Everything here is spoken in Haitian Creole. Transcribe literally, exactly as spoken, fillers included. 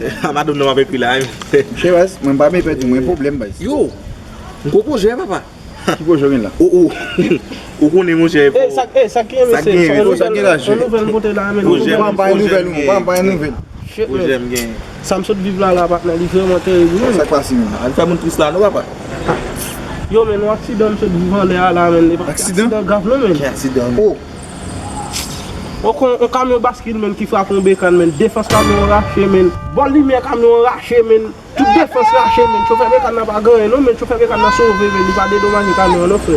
A madanm nan m ap ekri la, wi. Chevas, mwen pa byen pèdi, mwen pwoblèm, baz. Yo, m gwo pwojè, papa. Ki pwojè w gen la? Ou, ou, ou konnen, monchè. E sa, e sa ki eme se yon nouvèl, yon nouvèl m pote la, men. Pwojè m, Papa, yon pwojè nouvèl, m gen. Papa, yon nouvèl. Pwojè m gen. Sa m sot viv la, la, patnè, li vrèman terib, wi. Sa k pase, menm? Al fè moun tris la, non, papa. Yo, men, yon aksidan m sot viv anlè a la, men. E pa aksidan grav, non, men. Ki aksidan? Oh. On, on kamyon baskil, men, ki frape yon bekàn, men. Defans kamyon an rache, men. Bòl limyè kamyon an rache, men. Tout defans rache, men. Chofè bekàn nan pa gen anyen, non, men. Chofè bekàn nan sove, men. Li pa dedomaje kamyon an, non, frè.